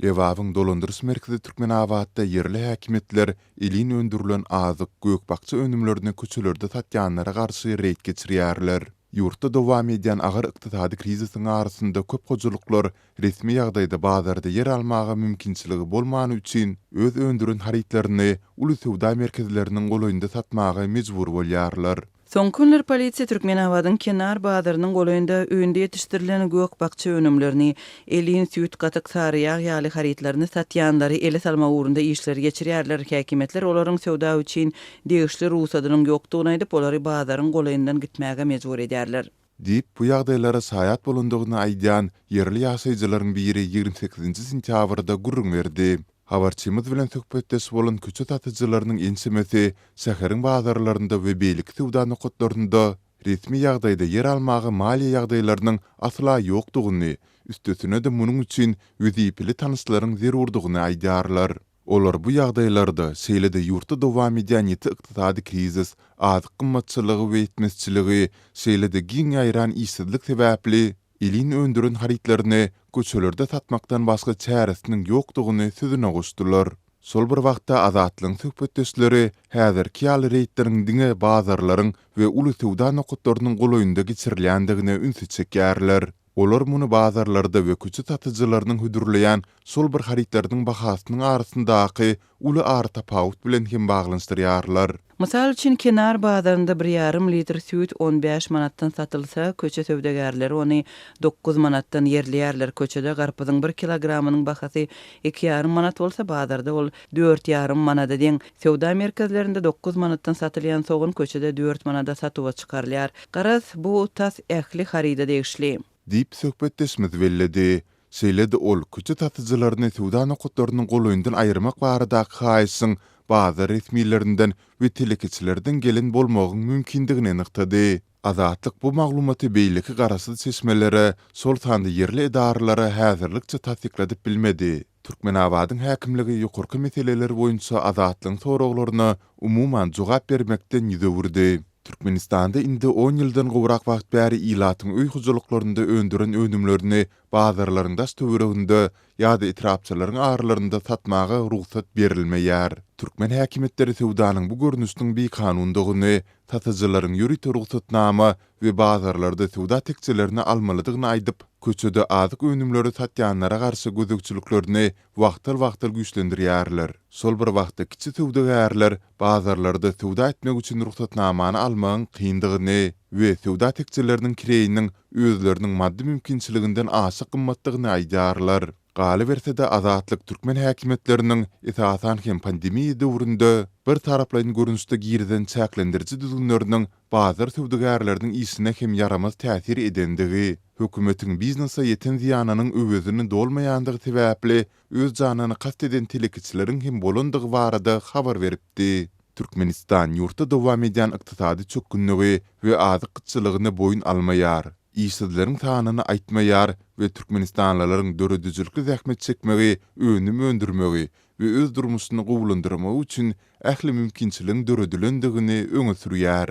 Lebabyň dolandyryş merkezi Türkmenabatda ýerli häkimiýetler elin öndürilen azyk, gök-bakja önümlerini köçelerde satýanlara garşy reýd geçirýärler. Ýurtda dowam edýän agyr ykdysady krizisiň arasynda köp hojalyklar resmi ýagdaýda bazarda ýer almaga mümkinçiligi bolmany üçin öz öndüren harytlaryny uly söwda merkezleriniň golaýynda satmaga mejbur bolýarlar. Soňky günler polisiýa Türkmenabadyň Kenar bazarynyň golaýynda öýünde ýetişdirilen gök-bakja önümlerini, elin, süýt, gatyk, sary ýag ýaly harytlaryny satýanlary ele salmak ugrunda işleri geçirýärler. Häkimiýetler olaryň söwda üçin degişli rugsadynyň ýokdugyny aýdyp, olary bazaryň golaýyndan gitmäge mejbur edýärler. Diýip, bu ýagdaýlara şaýat bolandygyny aýdýan ýerli ýaşaýjylaryň biri 28 sentýabrda gürrüň berdi. Habarçymyz bilen söhbetdeş bolan köçe satyjylarynyň ençemesi şäheriň bazarlarynda we beýleki söwda nokatlarynda resmi ýagdaýda ýer almaga maliýe ýagdaýlarynyň asla ýokdugyny, üstesine-de munuň üçin wezipeli tanyşlaryň zerurdygyny aýdýarlar. Olar bu ýagdaýlarda, şeýle-de ýurtda dowam edýän ýiti ykdysady krizis, azyk gymmatçylygy we ýetmezçiligi, şeýle-de giň ýaýran işsizlik sebäpli elin öndüren harytlaryny köçelerde satmakdan başga çäresiniň ýokdugyny sözüne goşdular. Şol bir wagtda, Azatlygyň söhbetdeşleri häzirki ýaly reýdleriň diňe bazarlaryň we uly söwda nokatlarynyň golaýynda geçirilýändigine ünsi çekýärler. Olar muny bazarlarda we köçe satyjylarynyň hödürleýän şol bir harytlarynyň bahasynyň arasyndaky uly aratapawut bilen hem baglanyşdyrýarlar. Mysal üçin, Kenar bazarynda bir ýarym litr süýt on bäş manatdan satylsa, köçe söwdagärleri ony dokuz manatdan ýerleýärler. Köçede garpyzyň bir kilogramynyň bahasy iki ýarym manat bolsa, bazarda ol dört ýarym manada deň. Söwda merkezlerinde dokuz manatdan satylýan sogan köçede dört manada satuwa çykarylýar. Garaz, bu tas ähli haryda degişli. Diýip, söhbetdeşimiz belledi. Şeýle-de ol köçe satyjylaryny söwda nokatlarynyň golaýyndan aýyrmak baradaky haýyşyň bazar resmilerinden we telekeçilerden gelen bolmagyň mümkindigini nygtady. Azatlyk bu maglumaty beýleki garaşsyz çeşmelere, şol sanda ýerli edaralara häzirlikçe tassykladyp bilmedi. Türkmenabadyň häkimligi ýokarky meseleler boýunça Azatlygyň soraglaryna umuman jogap bermekden ýüz öwürdi. Türkmenistanda indi on ýyldan gowrak wagt bäri ilatyň öý hojalyklarynda öndüren önümlerini bazarlaryň daş-töwereginde ýa-da etrapçalaryň aralarynda satmaga rugsat berilmeýär. Türkmen häkimiýetleri söwdanyň bu görnüşiniň bikanundygyny, satyjylaryň ýörite rugsatnama we bazarlarda söwda tekjelerini almalydygyny aýdyp, köçede azyk önümleri satýanlara garşy gözegçiliklerini wagtal-wagtal güýçlendirýärler. Şol bir wagtda kiçi söwdagärler bazarlarda söwda etmek üçin rugsatnamany almagyň kyndygyny we söwda tekjeleriniň kireýiniň özleriniň maddy mümkinçiliginden aşa gymmatdygyny aýdýarlar. Galyberse-de, Azatlyk türkmen häkimiýetleriniň, esasan hem pandemiýa döwründe, bir taraplaýyn görnüşde girizen çäklendiriji düzgünleriniň bazar söwdagärleriniň işine hem ýaramaz täsir edendigi, hökümetiň biznese ýeten zyýanynyň öwezini dolmaýandygy sebäpli öz janyna kast eden telekeçileriň hem bolandygy barada habar beripdi. Türkmenistan ýurtda dowam edýän ykdysady çökgünligi we azyk gytçylygyny boýun almaýar, işsizleriň sanyny aýtmaýar we türkmenistanlylaryň döredijilikli zähmet çekmegi, önüm öndürmegi we öz durmuşyny gowulandyrmagy üçin ähli mümkinçiligiň döredilendigini öňe sürýär.